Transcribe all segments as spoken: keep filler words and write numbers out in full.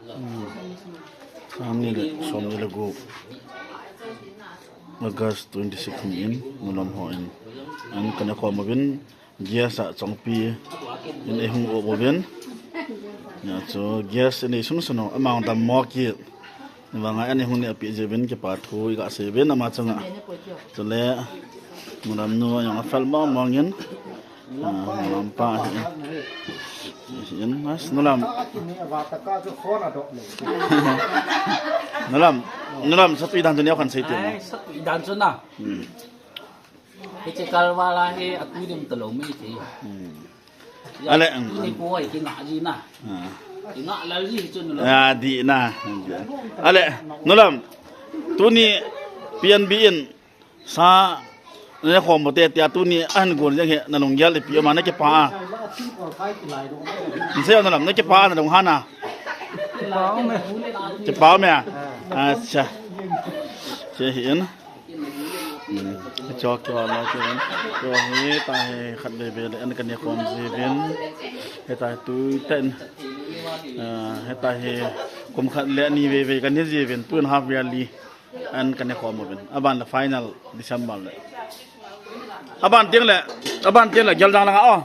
Sang ni le som ni le gup, August twenty six ni in, nulam ho in an kana khom uvin, gas a chongpi in eihung op uvin. Hijeh chun gas in eisung sung u, amang dam mo kit. Hivanga an eihung neh peh jeh uvin kipa thu iga sei uvin ama chunga. Chule nulam nu jong afel mong mong in. Ah, nulam pa hi. Hi in, mas nulam. Nulam, nulam, satui dan chu neo khat sei tin. Ai, satui dan chu na. Hmm. Hiche kalvala hi atui dim talou mi ti. Hmm. Ale, tuni ko ai kinga ji na. Ah. Kinga lal ji chu nulam. Ah, di na. Ale, nulam. Tuni P N B in sa ne khom bote tia tuni ahin gon jeng hi nalunggel ipi ama nakipah a. Nsei o nulam, nakipah a nalunghan a. Kipah me. Acha. Che hi in. Hmm. Cho kipah lo che in. Cho hi ta hi khat veve le an kane khom jiuvin. Heta hi tui ten. Ah, heta hi kum khat le ni veve kane jiuvin. Two and a half yearly. An kane khom uvin. Aban le final December le. Aban tiang le, aban tiang le, gel dang langa o.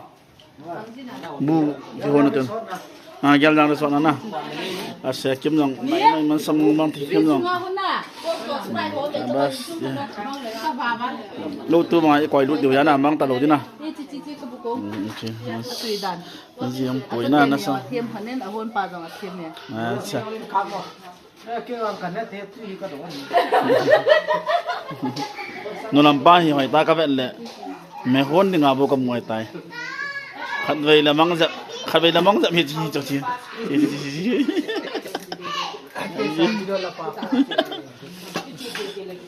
Bu, ji hon tun. Ah, gel dang le sona na. Ase kim jong, mai, mai, man sam mang thi kim jong. Bas. Lo tu ma koi lut diu ya na, mang ta lo di na. Hmm, okay. Bas. Ji jong poi na, na sa. Thiam hanen, ahon pa jong athiam ya. Acha. Nulam pa hi hoita kavet le. Mehon dinga bou kamu tai. Khatvei le mang jep, khatvei le mang jep hi chi cho chi.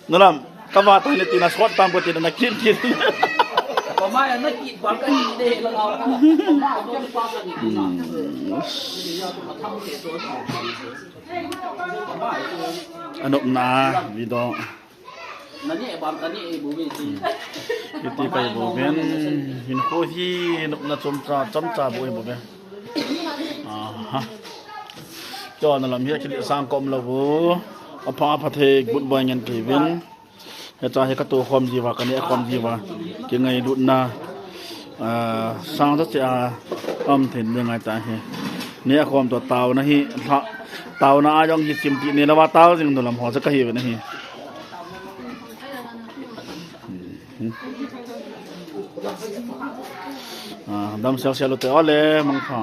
Nulam, kava tai ne tina sot tam ko tina na kin kin. Kama ya na kit bang ka ni de la. Hmm. Anop na video. Nani e bang kani e bu be ti. Iti kai bu ben. Hin ko hi nop na chomcha, chomcha bu e bu ben. Aha. Cho nulam hi kili sang kom lo bu. Apha apha the good boy ngen kivin. Hicha hi katoh khom jiuva, kaneh khom jiuva. Kingailutna, ah, sang cha cha, um, thin ding ngai ta hi. Neh khom toh taona hi, lha, taona a jong hi chimti neh louva tao jing nulam ho cha kahiuve nahi. Ah, dam sel sel u te ole, mangpha.